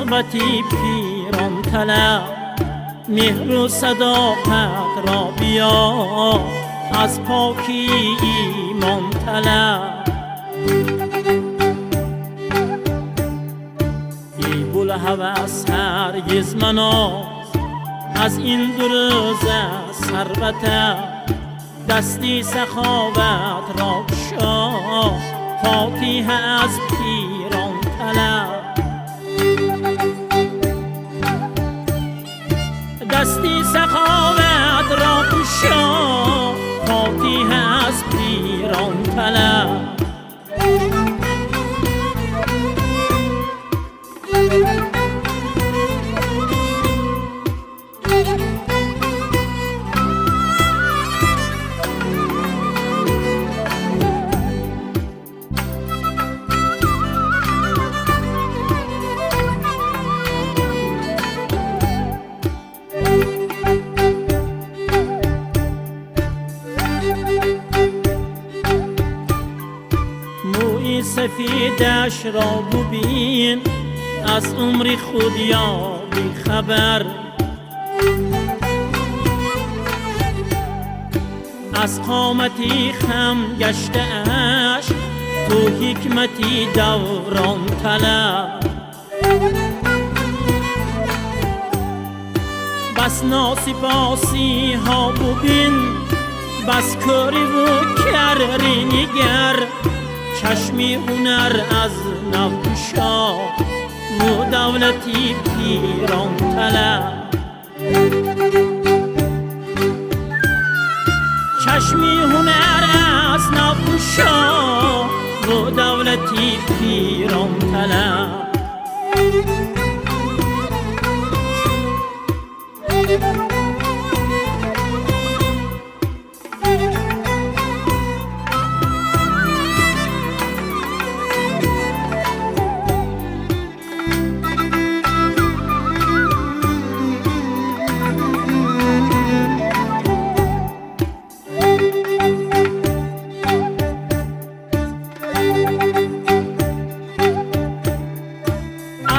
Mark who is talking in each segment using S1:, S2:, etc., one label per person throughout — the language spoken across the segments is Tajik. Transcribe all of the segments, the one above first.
S1: суҳбати пирон талаб, меҳру садоқат ро биё аз покӣ имон талаб. Эй булҳавас, ҳаргиз маноз аз ин ду рӯза сарвата, дасти саховат ро кушо, фотиҳа аз пирон талаб. Дасти саховат ро кушо, фотиҳа аз пирон талаб. Мӯи сафедаш ро бубин, аз умри худ ё бихабар, аз қомати хам гаштааш ту ҳикмати даврон талаб. Бас носипосиҳо бубин, бас кӯриву карри нигар, чашми ҳунар аз нав кушо ву давлати пирон талаб. Чашми ҳунар аз нав кушо ву давлати пирон талаб.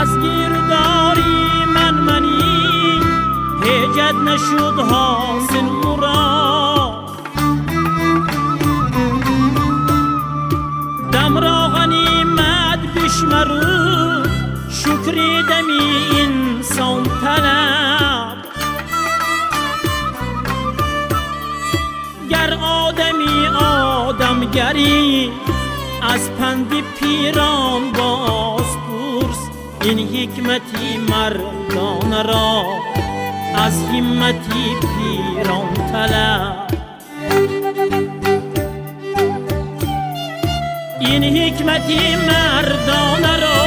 S1: Аз гирдори манманӣ ҳеҷат нашуд ҳосил уро, дамро ғанимат бишмару шукри дами инсон талаб. Гар одамӣ одамгарӣ, аз панди пирон боз пурс, ин ҳикмати мардонаро аз ҳиммати пирон талаб. Ин ҳикмати мардонаро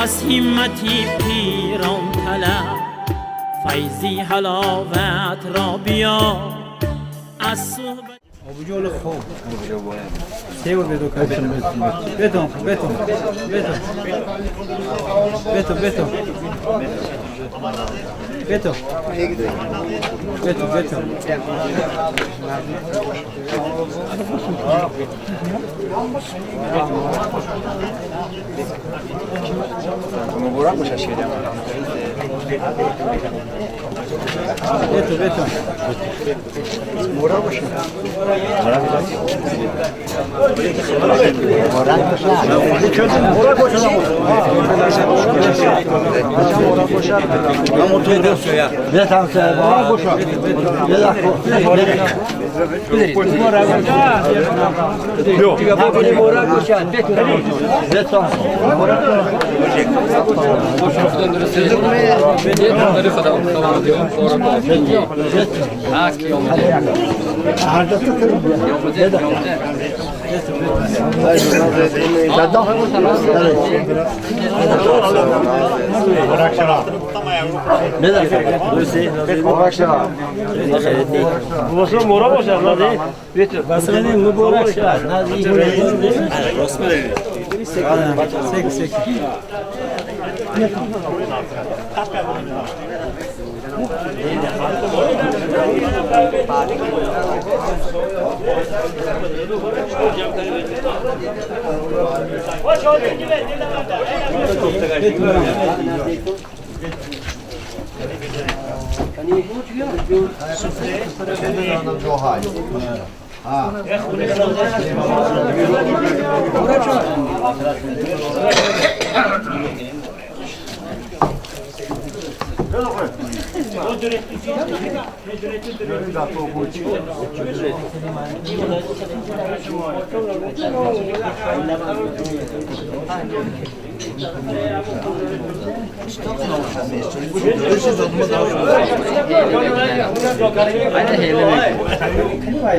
S1: аз ҳиммати пирон талаб. Файзи ҳаловат ро биё аз суҳбат.
S2: Обуҷоли хоб. Се бор бедор кардем. Бетон, бетон, бетон. Бетон, бетон. Бетон. Бетон, бетон.
S3: Муборак бошад, шеда.
S2: Бетон, бетон.
S3: Муборак бошад. Муборак бошад.
S1: Муборак шавад.
S2: Сек, сек.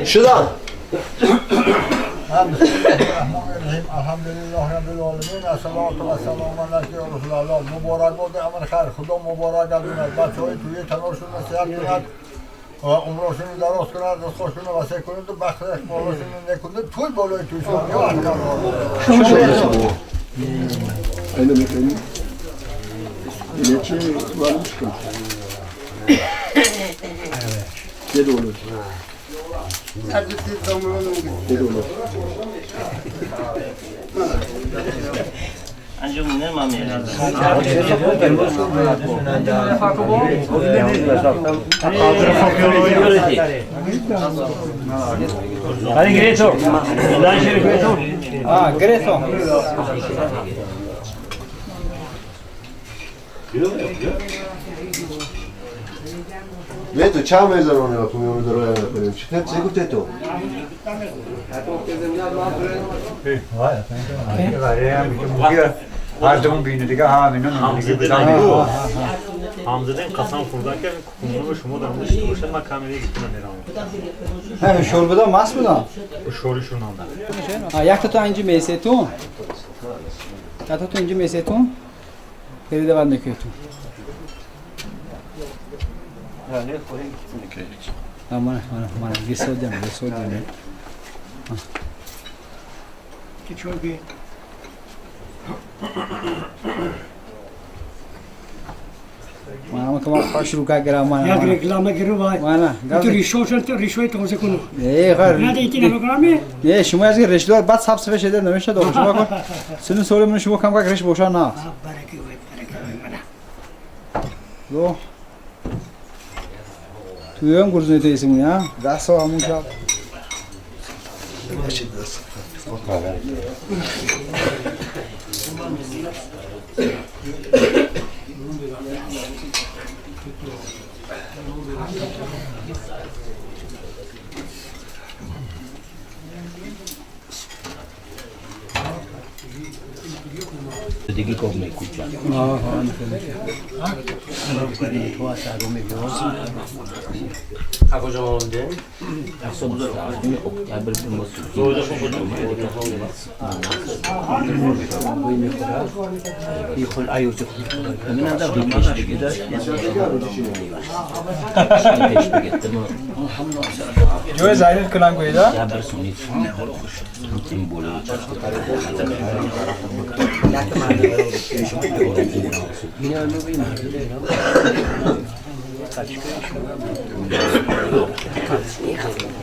S4: شدن
S5: الحمدلله رب العالمین الصلاة و السلام علی رسول الله. مبارک باد امر خیر، خدا مبارک کند، بچه‌های توی تناشون صحت کند، عمرشون دراز کند، رزقشون وسیع کند و بخت اقبالشون نکند، توی بالای توی شما یا الله.
S4: اینو می‌خوام. اینه چی varmış ki? Ne olur? Ne olur?
S6: Hadi Greto. Greto.
S2: Ah, Greto.
S4: Veto, چند میزان رو کنیم رو کنیم چه چه گفته تو؟
S6: Hamza'dan kasam kurdarken kumunu şumu da işte ma kameraya gittim ben.
S2: Ha, şorbada mas mı lan?
S6: Şoru şundan da.
S2: Ha, yakta to inci mesetun. Yakta to inci mesetun. Feride var ne kötü. Aman aman aman bir sodem.
S3: Çok iyi.
S2: Mana kama خوش رو کا گرام mana.
S3: Ya reklama giro vay.
S2: Mana.
S3: تو ریشو شد ریشوی توزه کنو.
S2: ای خیر.
S3: نه دیگه نمی‌کنم.
S2: نه شما از ریش دار بعد سب سفه شده نمیشه دار شما کن. سن سال من شما کم کا ریش باشه نه.
S3: برکه وای برکه وای mana.
S2: دو. توی هم گرزنه تیسمون ya. دست همون شب. جوی زایرت کلان گویدا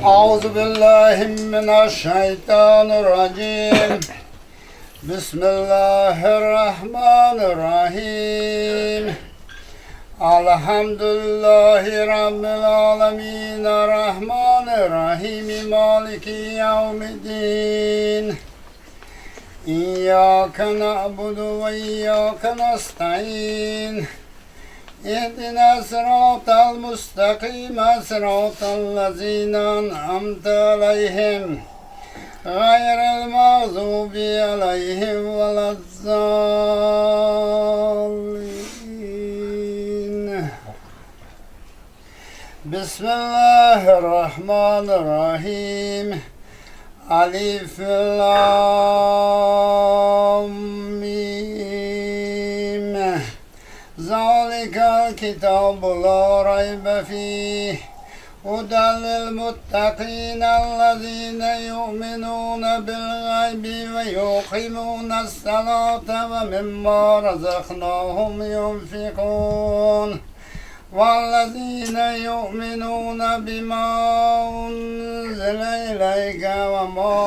S5: أعوذ بالله من الشيطان الرجيم. بسم الله الرحمن الرحيم. الحمد لله رب العالمين الرحمن الرحيم مالك يوم الدين. إياك نعبد وإياك نستعين. اهدنا الصراط المستقيم صراط الذين أنعمت عليهم غير المغضوب عليهم ولا الضالين. بسم الله الرحمن الرحيم. ألف لام ميم. ذلك الكتاب لا ريب فيه هدى للمتقين الذين يؤمنون بالغيب ويقيمون الصلاة ومما رزقناهم ينفقون والذين يؤمنون بما أنزل إليك وما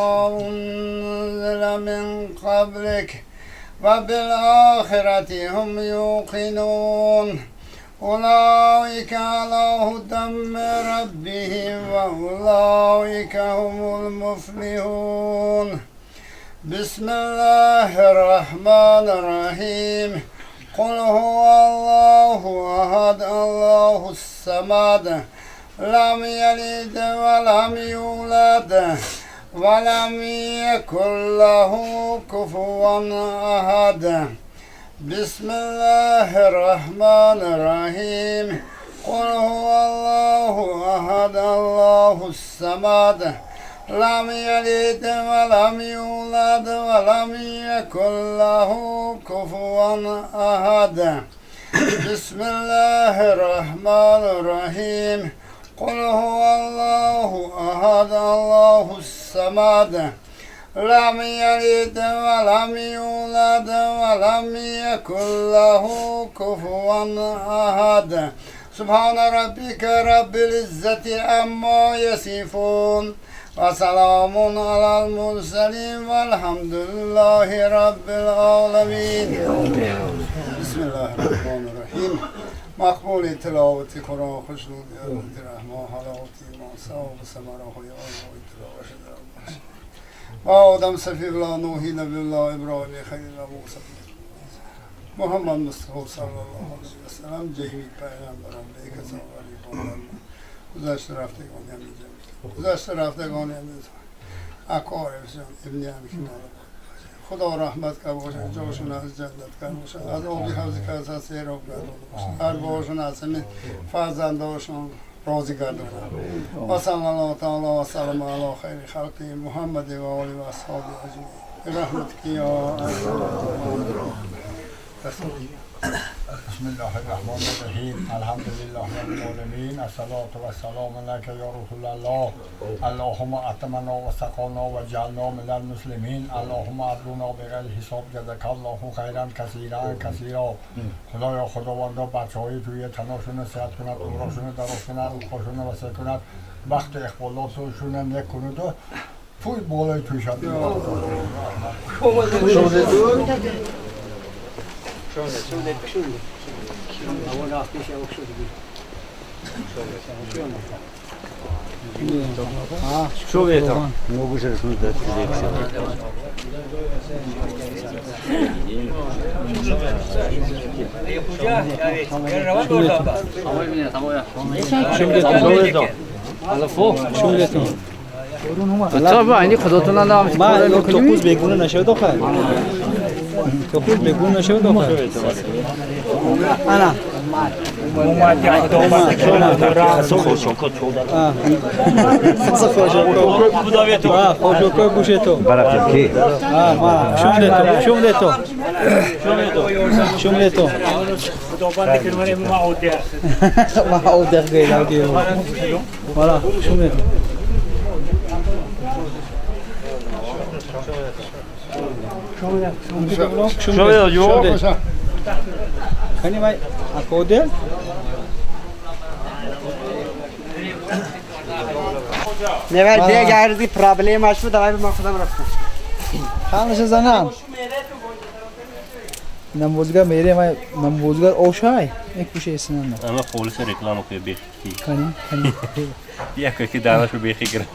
S5: أنزل من قبلك وبالآخرة هم يوقنون أولئك على هدى من ربهم وأولئك هم المفلحون بسم الله الرحمن الرحيم قل هو الله أحد الله الصمد لم يلد ولم يولد ولم يكن له كفوا أحد بسم الله الرحمن الرحيم قل هو الله أحد الله الصمد لم يلد ولم يولد ولم يكن له كفوا أحد بسم الله الرحمن الرحيم قل هو الله أحد الله الصمد لم يلد ولم يولد ولم يكن له كفوا أحد سبحان ربك رب العزة عما يصفون وسلام على المرسلين والحمد لله رب العالمين بسم الله الرحمن الرحيم مقبول تلاوت قرآن خوشنود رحمان حلاوت ایمان ثواب ثمره های آن تلاوت و آدم صفی الله نوحی نبی الله ابراهیم خلیل الله موسی محمد مصطفی صلی الله علیه و سلم جهید پیغمبران به کسان غریبان گذشته رفتگان همین جمعی گذشته رفتگان همین اکارب جان ابن هم کنار خدا رحمت کرد باشه جاشون از جنت کرد باشه از آبی حوض که از سیراب گردانده باشه ارواحشون از همین فرزنداشون راضی گردانده و صلی الله تعالی و سلم علی خیر خلق محمد و آله و اصحابه اجمعین برحمتک یا بسم الله الرحمن الرحیم الحمد لله رب العالمین الصلاة والسلام علیک یا رسول الله اللهم اطعمنا و سقانا و جعلنا من المسلمین اللهم ارضنا بغیر حساب جزاک الله خیرا کثیرا کثیرا. خدایا خداوندا بچه‌های توی تناشون صحت کند، عمرشون دراز کند، روزشون وسع کند، وقت اقبالاتشون نیک کند و توی بالای توی شد.
S2: من توپوز بگونه نشود آخر توپوز بگونه نشود آخر انا
S7: Ne ver diye geldi problem açma da ben خودم رفتم.
S2: خانش زنم. نموزگر میره ما نموزگر اوشای یک پوشه اسنان.
S6: اما خالص رکلام که بیخی.
S2: کنی کنی.
S6: یک که دانش رو بیخی گرم.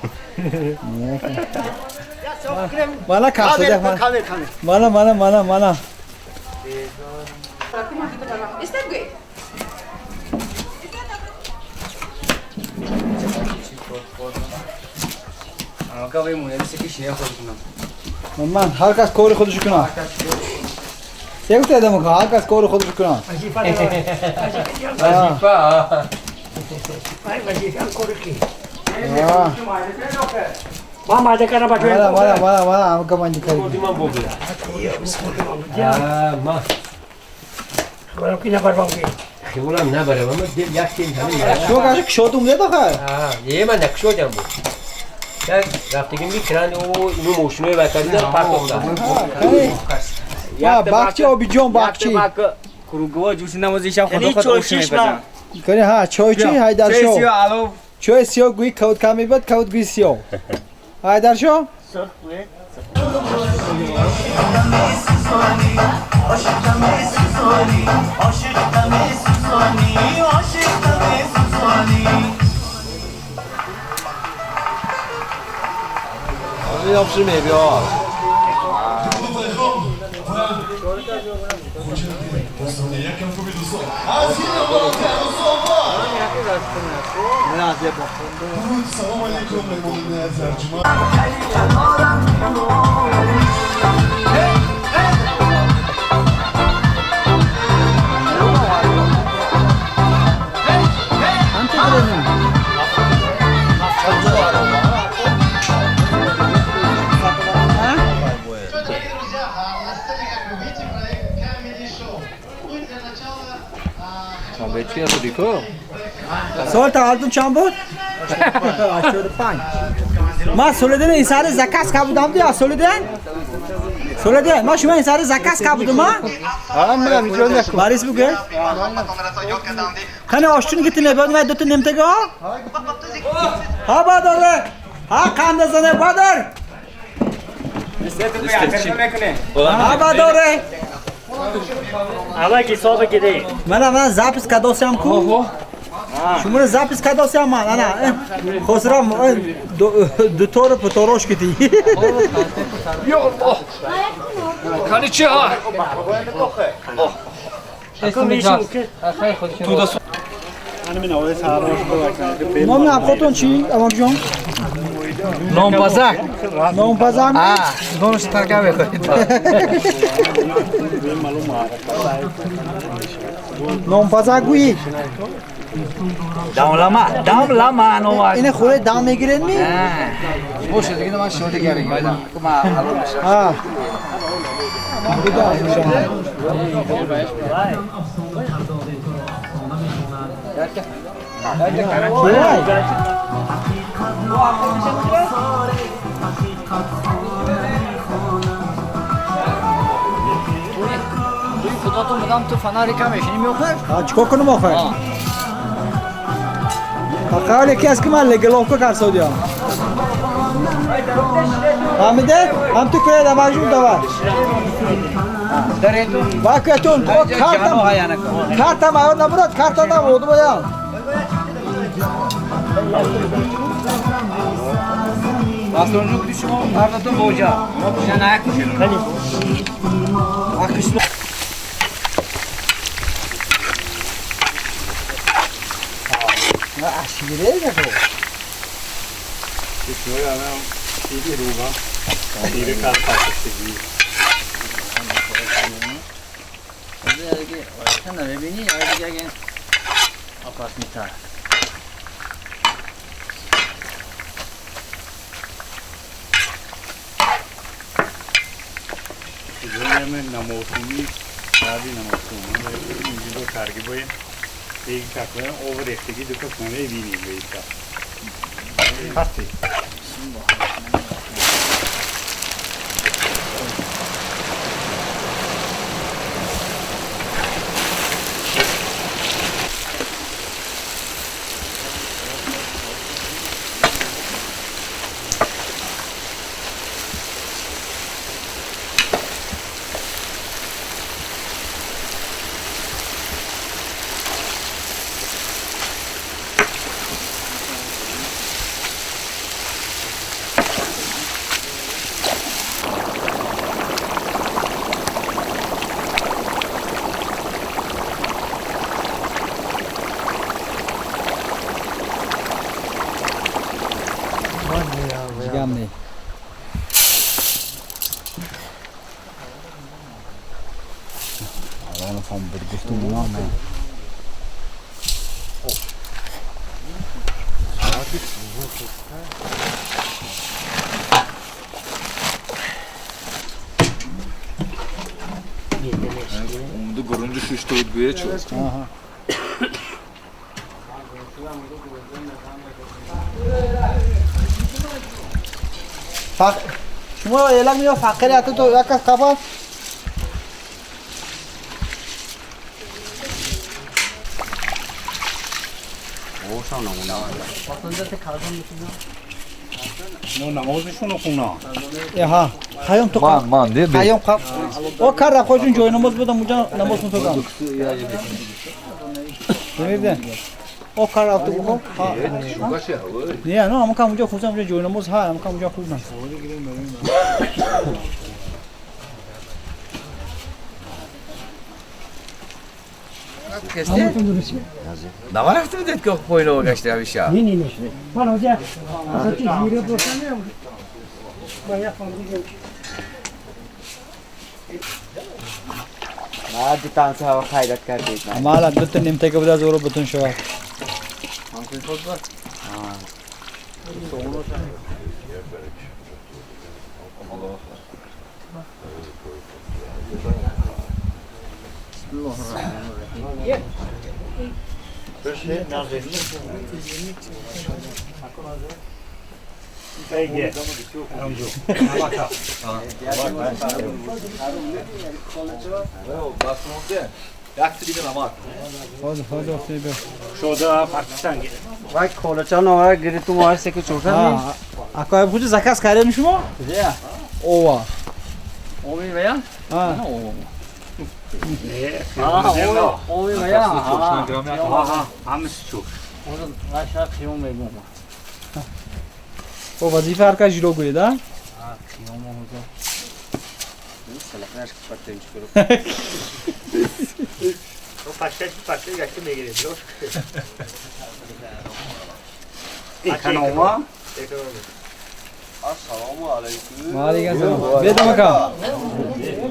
S2: مالا کاسه مالا مالا مالا مالا. من هر کس کار خودش کنه. سه گفته آدم که هر کس کار خودش کنه.
S3: وظیفه
S2: وظیفه.
S3: وظیفه کار کی؟ ما ماده کارا باشه.
S2: مالا مالا مالا مالا هم کمان دیگه.
S8: ما.
S3: خبرم کی نبرم کی؟
S8: خیولم نبرم اما دل یک تیم همین.
S2: شو کاش کشوتم ده داخل.
S8: یه من نکشودم بود. رفتگیم میکرن و اینو موشنوی وطنی داره پرت افتاد.
S2: یا باغچه آبی جان باغچه.
S7: کروگوا جوش نمازی شب خدا خود اوش می‌پزن.
S2: کنی ها چای چی هایدر شو. چای سیاه گویی کود کمی بد کود گویی سیاه. هایدر شو. سال تولدتون چند بود؟ 85. ما سولدن این سر زکاس که بودم دیگه سولدن؟ سولدن ما شما این سر زکاس که بودم ما؟ باریس بگه؟ خانه آشتون که تنه بعد دو تا نمتگه ها؟ ها باداره ها قنده زنه بادار ها باداره
S6: اول حساب گیری
S2: من запись кадосям ку шуморо запись кадосям ман ана хосрам дутору путорош кити
S7: ё Аллоҳ кани чи ҳа
S2: номи абхотон чи амакҷон?
S7: Номпазак.
S2: Номпазак?
S7: Номаш тарка мехоҳед.
S2: Номпазак гӯӣ?
S7: Дамлама, дамлама номаш.
S2: Ина хуре дам мегиред ми?
S7: Боша дига ман шумо дигар мегирам.
S2: Ҳа.
S7: خدا تو بدم تو فناری کم میشینیم آخر؟
S2: چیکار کنم آخر؟ آخر یکی از که من لگلوکو کرسودیم. فهمیده؟ هم تو که دماغشون دوا. واکتون کارتم کارتم آور نبرد کارتم نبود باید.
S7: Bastoncu düşüm ardatın boca. Sen ayak düşün. Akışlı.
S2: Aşırı ne bu? شما اعلام میاد فقریت تو یک از قبل
S6: намозишоно хуна.
S2: Ҳа, хаём то
S9: ман ман де
S2: хаём қаб. О кар хоҷун ҷои намоз будам, уҷа намоз мутогам. Демирден. О кар рафту бухо. Ҳа. Не, ну амка уҷа хузам, уҷа ҷои намоз ҳа, амка уҷа хузам.
S9: Нама рафта будед ки поиново гашта ҳамеша?
S3: Не, не, не. Ман ҳозир асати зира доштам. Ман як фамилия.
S7: Марди танса ҳаво хайрат кардед.
S2: Амала бутун нимтага буда зору бутун шавад. Акай худи заказ кардем шумо? Ова.
S7: Ови вая?
S2: А.
S7: Ови вая?
S6: Ҳамаси чук.
S2: О вазифа ҳар кас ҷило гӯед, а?
S6: Эконома?
S4: Ассалому алайкум.
S2: Ва алайкум ассалом. Бедам ака.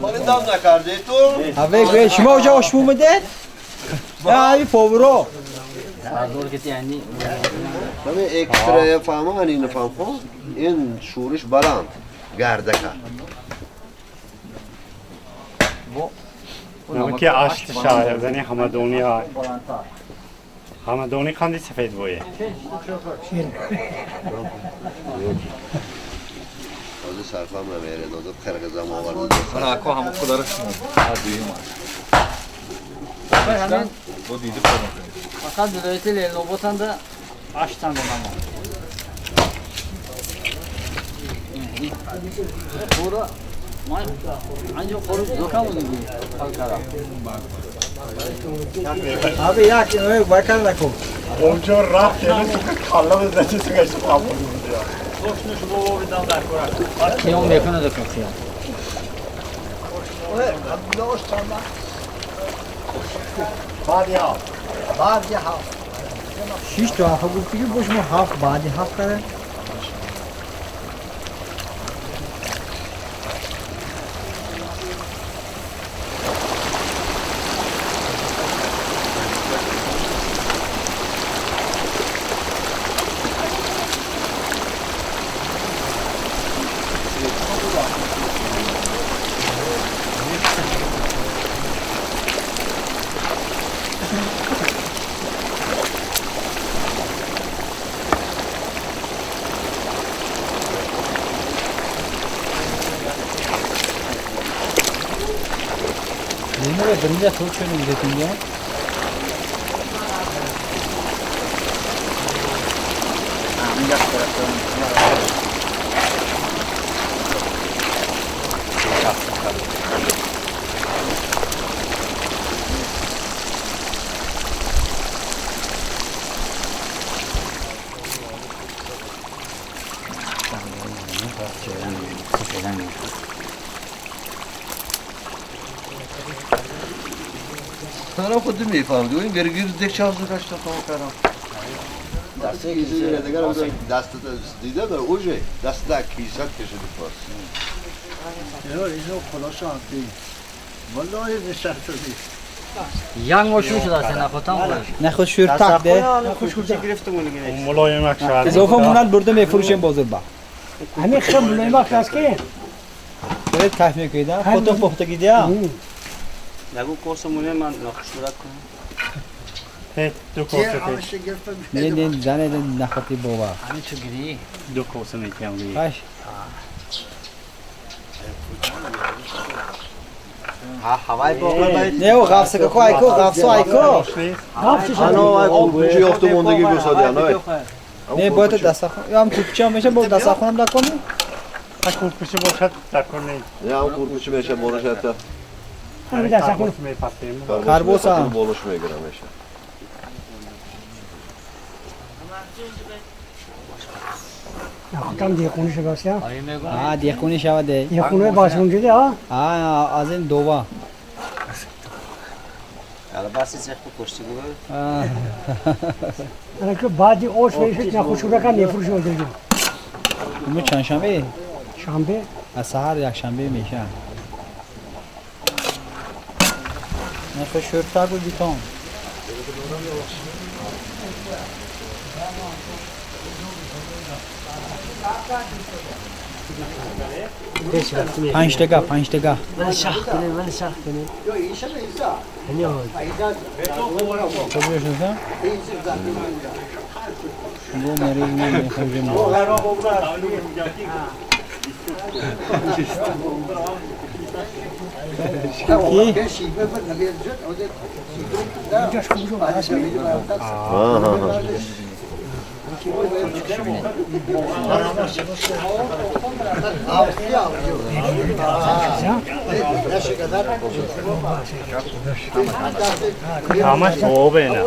S4: Ҳоли дам накардед ту?
S2: Аве гӯед, шумо уҷа ошму медед? Ави повро.
S4: Ҳамин экстра фаҳма, ин фаҳмхо, ин шӯриш баланд гардака.
S6: Ки ашт шаҳрзани ҳамадонӣ ҳай. Ҳамадонӣ қанди сафед бое.
S4: Ҳозир сарфам намеред, ҳозир қирғизам овард.
S9: Мана ако ҳама худара шумо. Дуюм аш. Бо диди кор накунед.
S7: Фақат вилояти Леноботанда аштан донамо. Бура ман анҷо қору зокам буди палкара.
S2: Аби як вай кар наку.
S6: Онҷо рафт, яъне сука калла бизначи сука шумо қабул буди.
S7: Қиём мекунад ака қиём.
S5: Баъди ҳафт.
S2: Шиш то ҳафт гуфти ки бо шумо ҳафт баъди ҳафт карда. Биринҷа тур чӯни гирифтинга?
S4: Sana خودم میفهمدی این گرگیر دک چهار کاش تا کردم. دست دست دیده داره اوجه دست در کیسه کشیده پاس.
S5: اینو خلاص والله نشسته.
S7: Yang ماشین شده است نخوتم
S2: نخود شور تق ده.
S6: ملایمک شد.
S2: اضافه مونال برده میفروشیم بازار با.
S3: همین خیلی ملایمک است که.
S2: دارید کیف میکنید خودتون پختگی دیا.
S7: نگو کوسمونه من نخوش کنم.
S6: دو کوسه
S2: نه نه زنه نخوتی بابا.
S7: همین تو گیری؟
S6: دو کوسه میتیم گیری.
S2: باش. نه او غفصه که ایکو غفصه ایکو.
S4: انا آب یافته موندگی گسادی انا.
S2: Не бояд дастархон ям курпича ҳам меша бо дастархонам дакор не?
S6: А курпича бошад дакор не.
S4: Я курпича меша болошад.
S3: Дастархон
S2: карбоса
S4: болош мегирам меша.
S3: Там диқони шуда.
S2: А диқони шава де.
S3: Диқони бошунҷи де а?
S2: А аз ин дова.
S8: Албаси цех кушти гу.
S3: Ана ки баъди ош мешуд на хушурака мефурӯшад дига.
S2: Мо чанд шанбе?
S3: Шанбе.
S2: Аз саҳар якшанбе меша. Нахо шӯрта гу битон. Панҷтага, панҷтага.
S8: Ман шах кунем, ман шах кунем.
S6: همش آبه نه.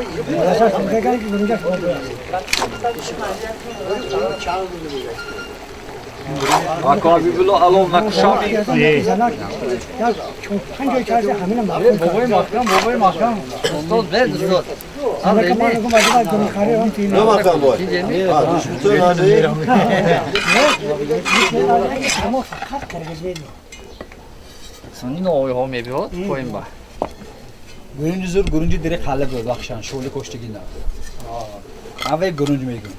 S2: گرنج زور گرنج دری قلب بود بخشان شولی کشتگی نه. اول گرنج میگم.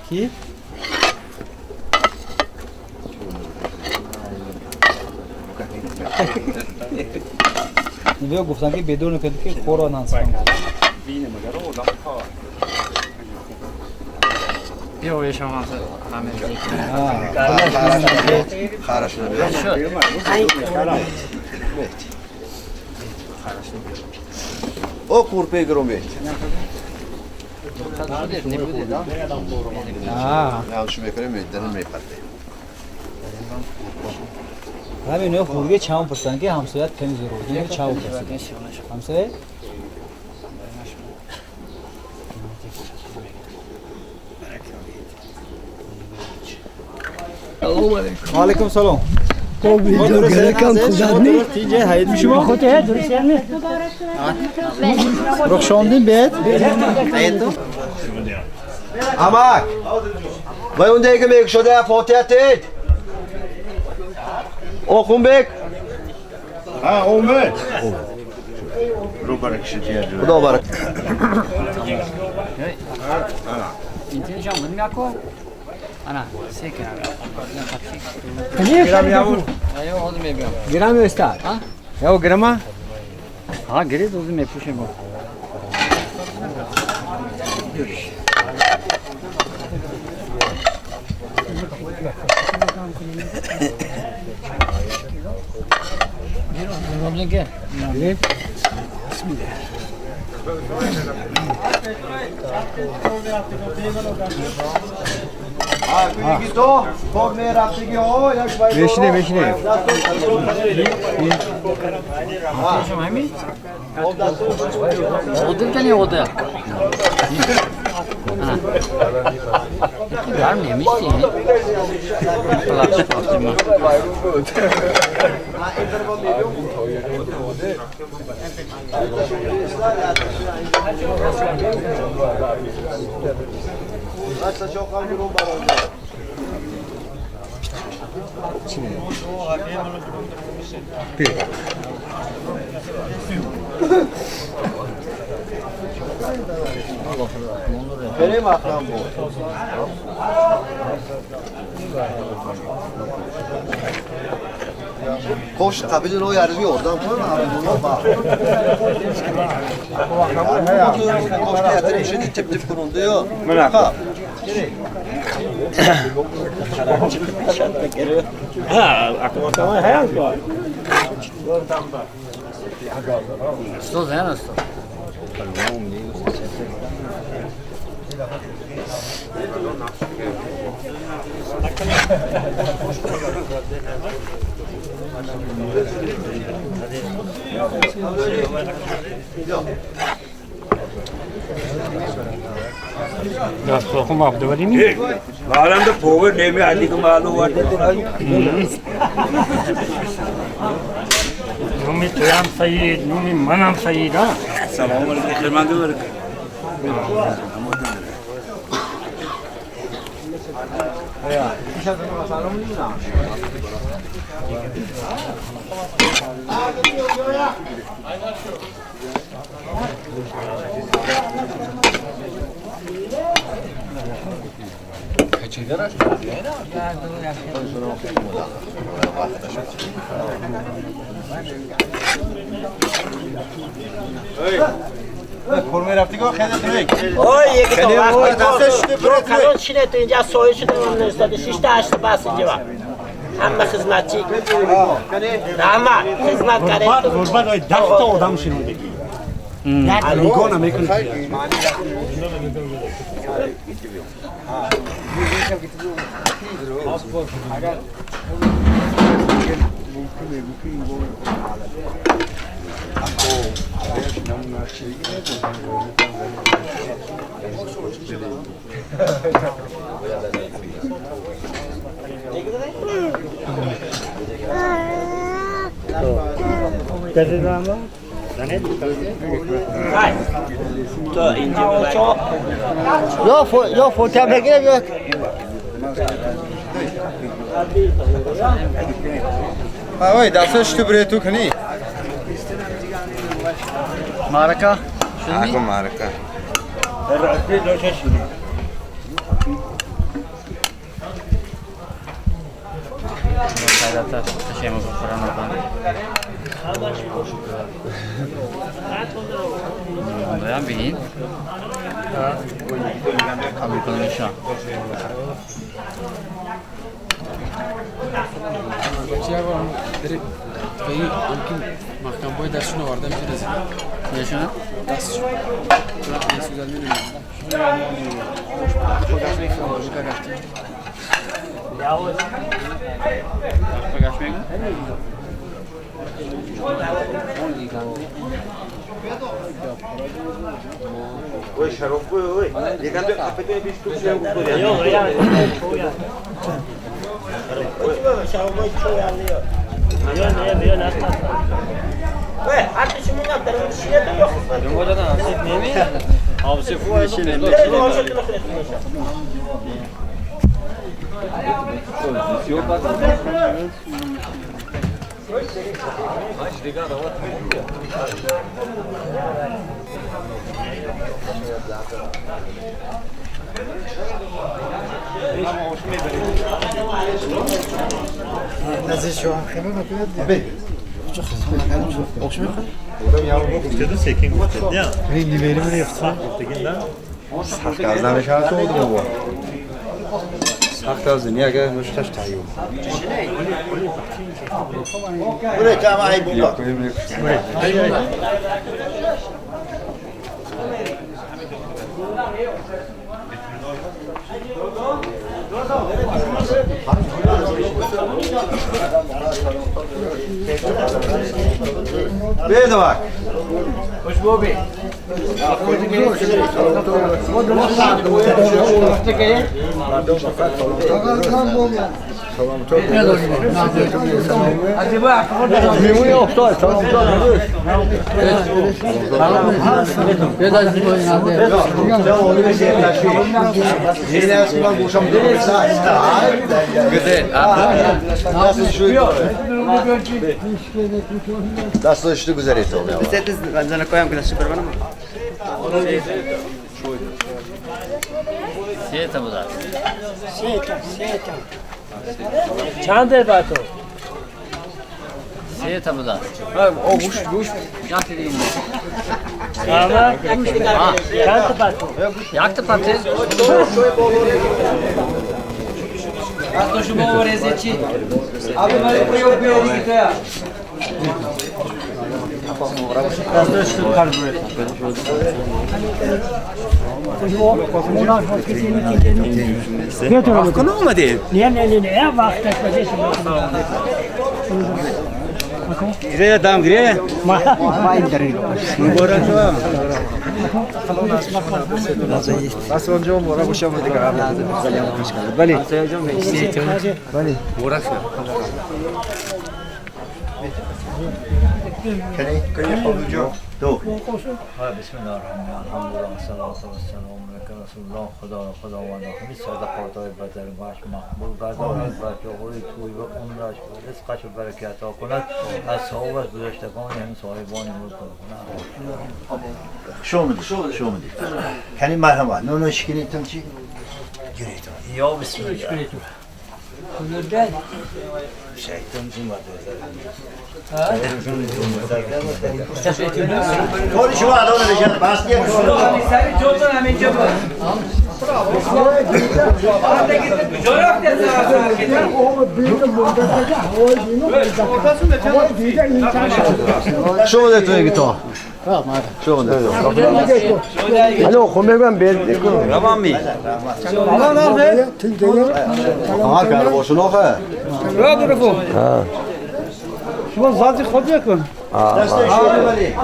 S2: کی؟ بیا گفتن که بدون که خورا نانسان.
S4: او قورپه گرم بیت. نه شو میکنه میدن میپرده.
S2: همین نه خورگه چاو پرسن که همسایت کمی زور بود. چاو پرسن. همسایه؟ علیکم سلام. رخشاندین بهت؟
S4: امک وای اون دیگه میگ شده فاتحه تید اوخون بک
S5: ها اومد رو برک شدی
S4: خدا برک
S8: گرم استاد یا گرما ها گرید اوز میپوشیم
S9: بشینه بشینه
S4: Benim aklım bu. Koş kabinin o yarısı oradan koyma abi bunu bak. Koş teatr işini tip tip kurun diyor.
S7: Устод ҳам устод.
S6: دستخواه عبدالولی می؟
S10: معلوم ده پوور نمی علی که معلوم ورده
S6: نومی تویم سید نومی منم سید ها
S10: سلام علیکم خدمت دارم.
S1: اوه یکی تو وقت کلان شینه تو اینجا سایه شده من نستاده 6 تا 8 بس اینجا همه خدمتچی رحمت خدمت کرده
S6: غربت های 10 تا آدم شنوندگی نگاه نمیکنی.
S2: یا فوتم بگیرم یا
S11: آوای دستش تو بری تو کنی
S7: معرکه
S11: آقا معرکه سخت از دنیا اگر نشتش تایو.
S4: بره کم ای بابا.
S11: بده بak.
S9: خوش بابی.
S4: دستش تو گذاری تو.
S8: چند دقیقه تو؟
S7: سه تا بوده.
S9: او گوش گوش
S7: یک دیگه.
S8: چند تا پتو؟
S7: یک تا پتو. از شما ورزه چی؟ عبدالولی پریوب بیاری که تویا.
S3: نه نه نه نه وقت
S10: گیره دام گیره مبارک
S11: بس اونجا مبارک باشه دیگه بله بله
S9: مبارک
S4: کنی کنی خب دو
S7: بسم الله الرحمن الرحیم الحمدلله والصلاه والسلام علی رسول الله خدا خداوند همین صدقات های بدن باش مقبول گرداند و جوهری توی و عمرش و رزقش و برکت ها کند از صاحب گذشتگان هم صاحبان ملک کند.
S4: شو مدی کنی مرحبا نونو شکنیتون چی گریتون
S7: یا بسم الله
S4: شیطان چی کاری شما الان نمیشه بس دیگه
S7: سری جوتون همینجا بود.
S11: شما ده توی گیتار شما ده الو خب میگم بیل
S10: روان می
S11: آها کار باشون آخه
S3: شما ذاتی خود نکن.
S4: دست شما ولی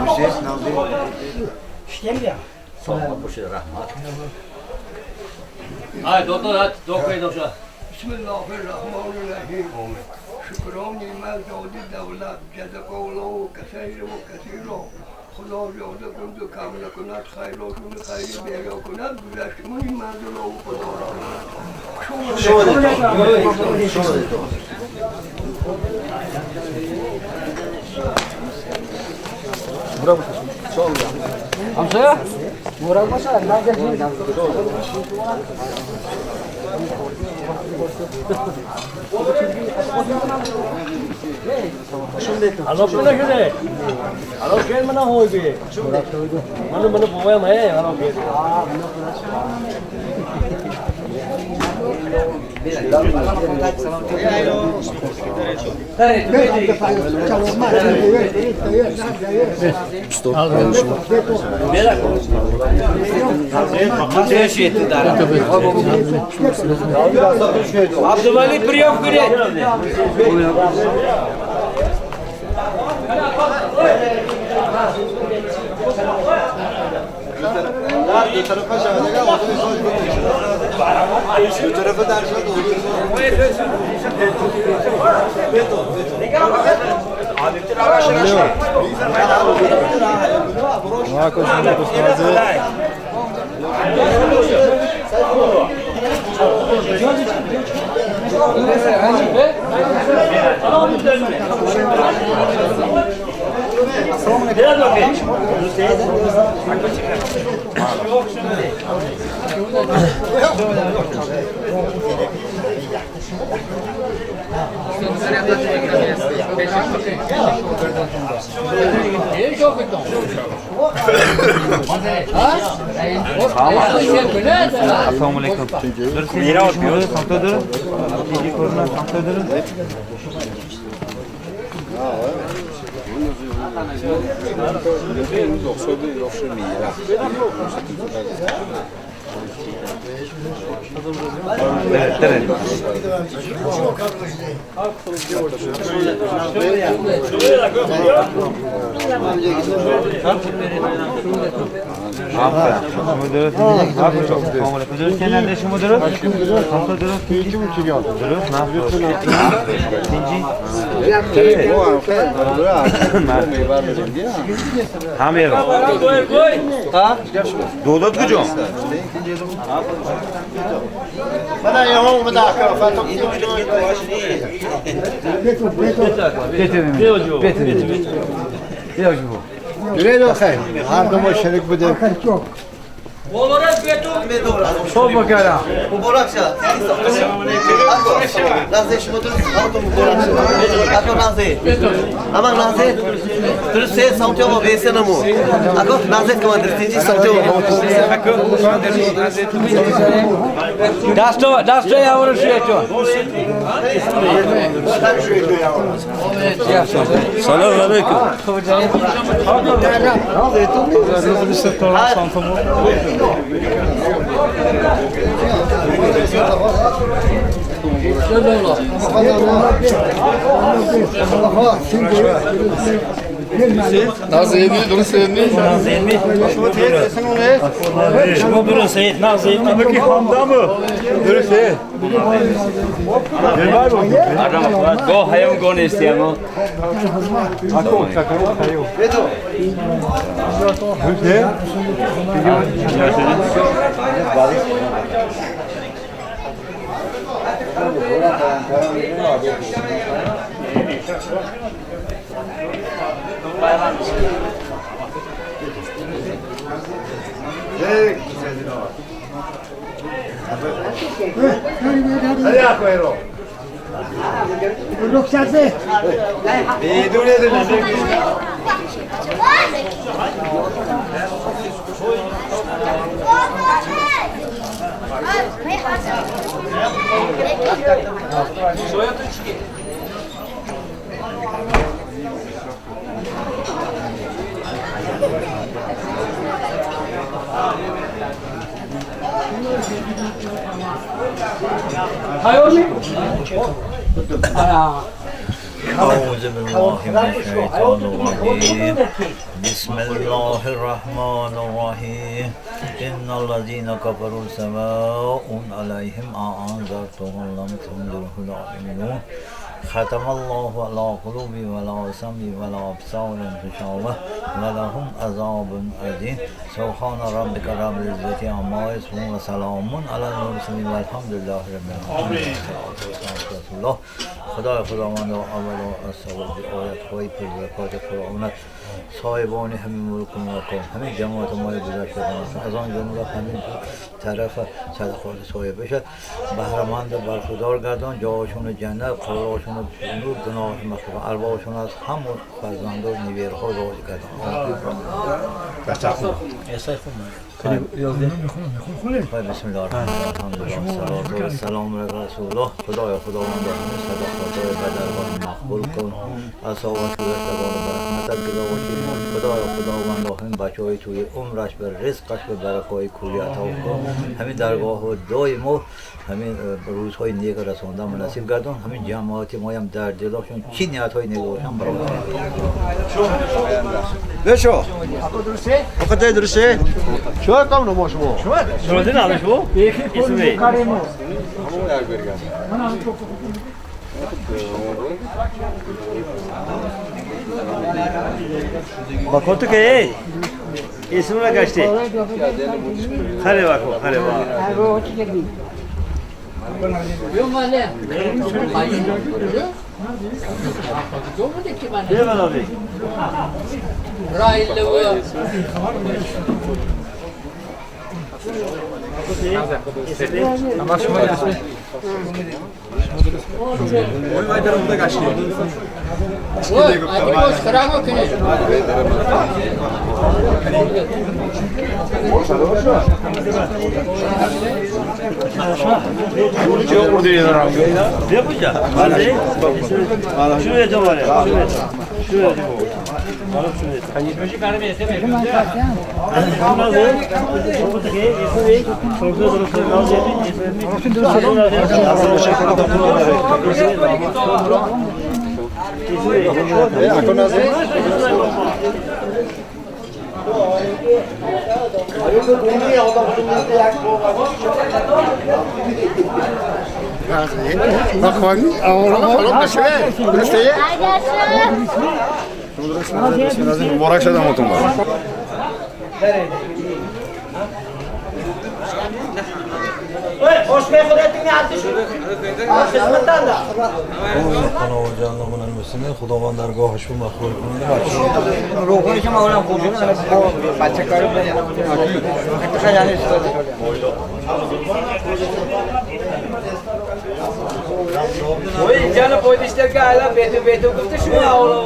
S7: های دکتر هات دکتر دکتر.
S5: بسم الله الرحمن الرحیم. شکرانی مرداد دولت جزاک الله کثیر و کثیر. خدا زیاده کند و کم نکند خیراتون خیری بیرا کند گذشتمون این منزل و خدا را.
S4: شما ده شما ده
S7: همسایه؟
S8: الو پوله شده الو شیر منا ہوئی بھی منو منو پویا میں الو شیر
S7: عبدالولی پریوب گیره.
S11: دو طرفه شود دیگه دو طرفه در شد
S10: Assalomu alaykum.
S11: دودات کجا؟
S4: من یه هم اومده اخر فتح
S5: هر دو ما شریک بودیم.
S7: مبارک.
S12: نازه شما درست سلامتون مبارک شد. اکو نازه. اما نازه. درست سلامتی ما بیسه نمو. اکو نازه کمان درستی چی سلامتی ما.
S10: دستو دستو یاورو شویتو.
S6: سلام علیکم.
S13: نازیمی درست می
S6: نازیمی شما درست نازیمی
S13: بکی همدمه درست
S10: گو هیم گو نیستی اما
S7: أعوذ بالله من الشيطان الرجيم بسم الله الرحمن الرحيم إن الذين كفروا سواء عليهم أأنذرتهم لم تنذرهم لا يؤمنون ختم الله على قلوبهم ولا سمعهم ولا أبصارهم غشاوة ولهم عذاب عظيم سبحان ربك رب العزة عما يصفون وسلام على المرسلين والحمد لله رب العالمين. الله خدای خداوند اول و از آیت های پربرکات قرآنت صاحبان همین ملک و مقام همین جماعت ما گذشته از آن جمله همین طرف صدقات صاحب بشد بهرمند برخودار گردان جاشون جنت قرارشون نور گناهشون مغفرت ارواحشون از همون فرزندان و نیویرها راضی گردان. بسم الله الرحمن الرحیم الحمدلله سلام علی رسول الله. خدایا خداوند همین صدقات به درگاه مقبول کن اصابت گذشتگان به رحمتت گذاشتی. خدایا خداوند همین بچه‌های توی عمرش به رزقش به برکای کوری عطا کن. همین درگاه و دائم همین روزهای نیک رسوندن مناسب گردان. همین جماعت ما هم در دلشون چی نیت‌های نیک باشن برادر.
S11: بشو. آقا درسته؟ شو کم نما شما.
S6: شما دیدن الان شما؟ اسمی. باکو که اسم را گشتی. خیلی باکو خیلی با.
S13: مبارک شد همتون.
S7: خداوند درگاهشون مقبول کنه.
S2: روغنی که معمولا خوب بچه کاری
S10: وای جان پویدشتر که حالا بیتو بیتو گفته شما اولو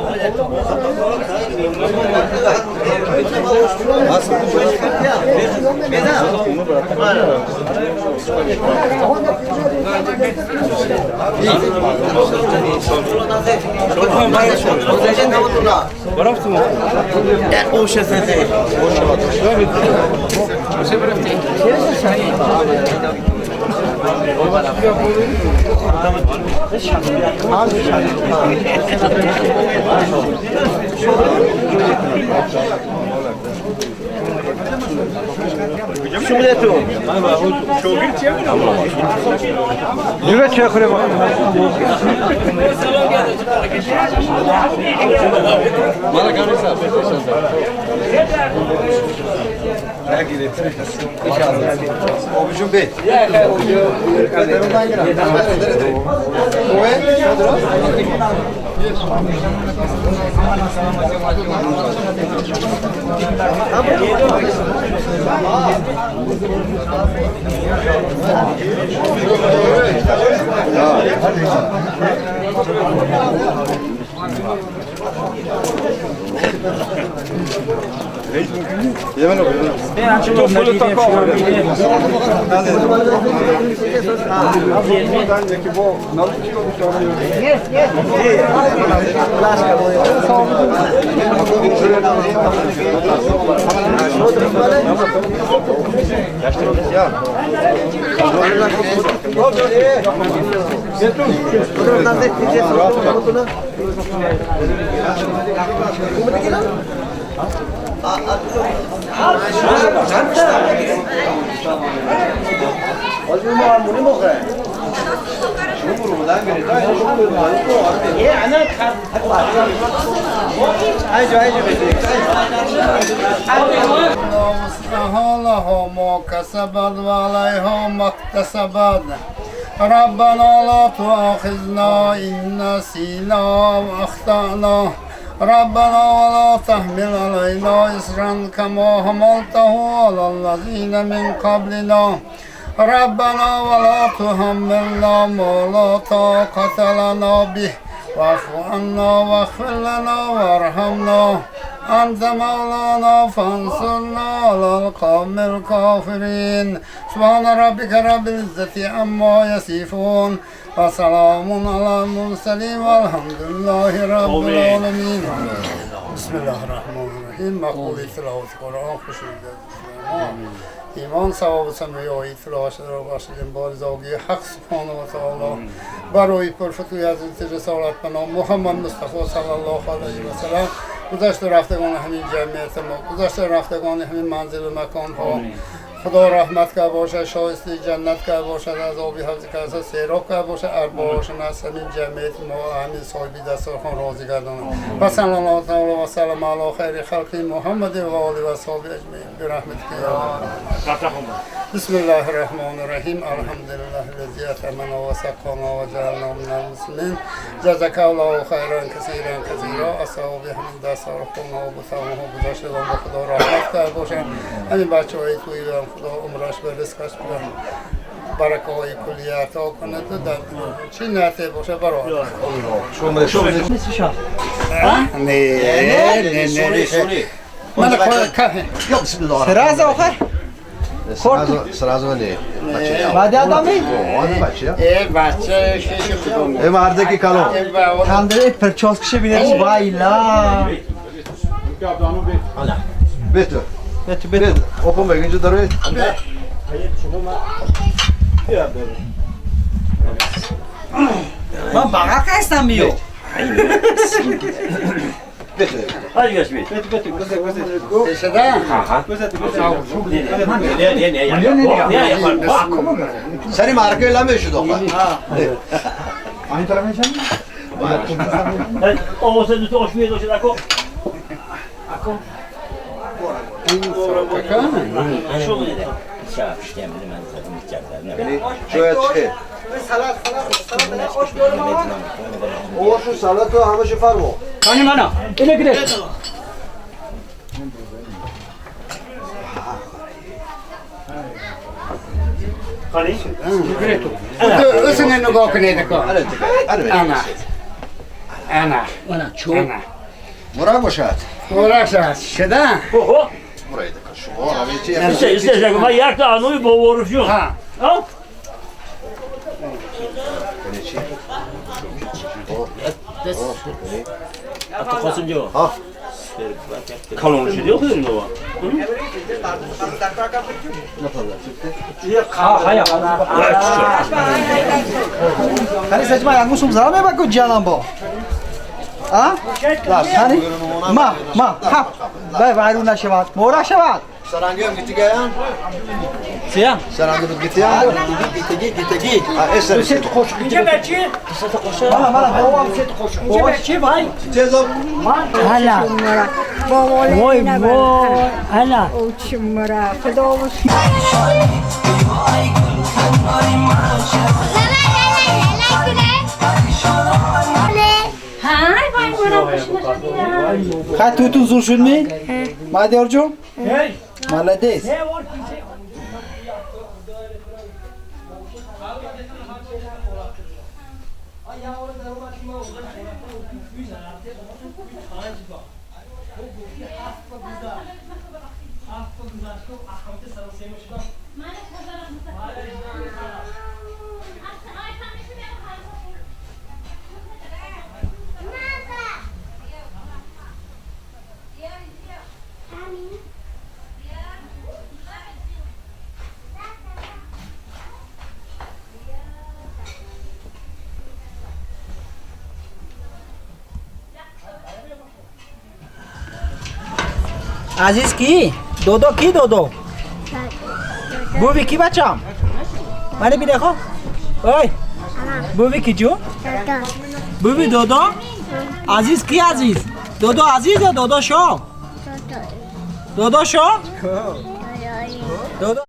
S5: لها ما كسبت وعليها ما اكتسبت ربنا لا تؤاخذنا إن نسينا وأخطأنا ربنا ولا تحمل علينا إصرا كما حملته على الذين من قبلنا ربنا ولا تحملنا ما لا طاقة لنا به واعف عنا واغفر لنا وارحمنا أنت مولانا فانصرنا على القوم الكافرين سبحان ربك رب العزة عما يصفون وسلام على المرسلين والحمد لله رب العالمين بسم الله الرحمن الرحیم مقبول تلاوت قرآن خوشنود ایمان ثواب سمیایی اطلاع را بخشیدیم با رضاگی حق سبحانه و تعالی برای پرفتوی حضرت رسالت بنا محمد مصطفی صلی الله علیه و سلم گذشته رفتگان همین جمعیت ما گذشته رفتگان همین منزل و مکان ها خدا رحمت که باشد شایسته جنت که باشد از آبی حوض که سیراب که باشد ارباشون از همین جمعیت ما همین صاحبی دسترخوان راضی گردانند و صلی الله تعالی و سلم علی خیر خلق محمد و آله و صحابه اجمعین برحمتک یا بسم الله الرحمن الرحیم الحمد لله الذی اطعمنا و سقانا و جعلنا من المسلمین جزاک الله خیرا کثیرا کثیرا اصحاب همین دسترخوان و بتوان گذاشتگان با خدا رحمت کرده باشند همین بچه‌های توی خدا عمرش و رزقش بده برکه های کلیه عطا کند و در چی نته باشه برای نه نه نه من
S2: سراز آخر
S4: سرازو نه
S2: بعد آدمی
S5: ای بچه شیش خودم
S4: ای مردکی کالو
S2: تندره پرچاس کشه بینه وای لا
S4: بیتو
S2: بیتو بیتو
S4: Open bak önce darbe.
S2: من بغل هستم میو.
S10: Hadi görüşmeyiz.
S4: Seni markayla mı şu doka?
S11: Aynı tarafa geçelim mi?
S6: O sen de hoş muydu o şey ako.
S4: O şu salata همش فرمو.
S3: Hani mana? Ele gidelim.
S14: اسم نگاه کنید کار. انا انا
S1: انا چوب
S4: مبارک باشد.
S14: مبارک شد. شده؟
S8: اوه.
S4: شما
S8: İşte ما یک تا انوی با ورفیون.
S14: ها.
S8: ها؟
S1: قاسم جو.
S4: ها.
S8: کالون شدی خودت نوا.
S2: خیلی سجما یانگوسم زرا میبا جانم با. آ؟ خیلی ما ما ها. بای وایرون نشود. مورا شود.
S4: سرانگی هم گیتی گیان؟
S2: سیام.
S4: سرانگی بود گیتی گیان؟
S1: گیتی گیتی گیتی.
S4: ست
S3: خوش. اینجا بچه؟
S2: مالا مالا بابا ست خوش.
S3: اینجا بچه بای؟
S4: تیزم.
S3: هلا. وای وای هلا.
S15: اوچمرا خدا
S2: خیلی توتون زور شد می؟ مادر جون؟ Молодец. عزیز کی؟ دودو کی دودو؟ بوبی کی بچم؟ من بی دیکھو اوی بوبی کی جو؟ بوبی دودو؟ عزیز کی عزیز؟ دودو عزیز یا دودو شو؟ دودو شو؟ دودو.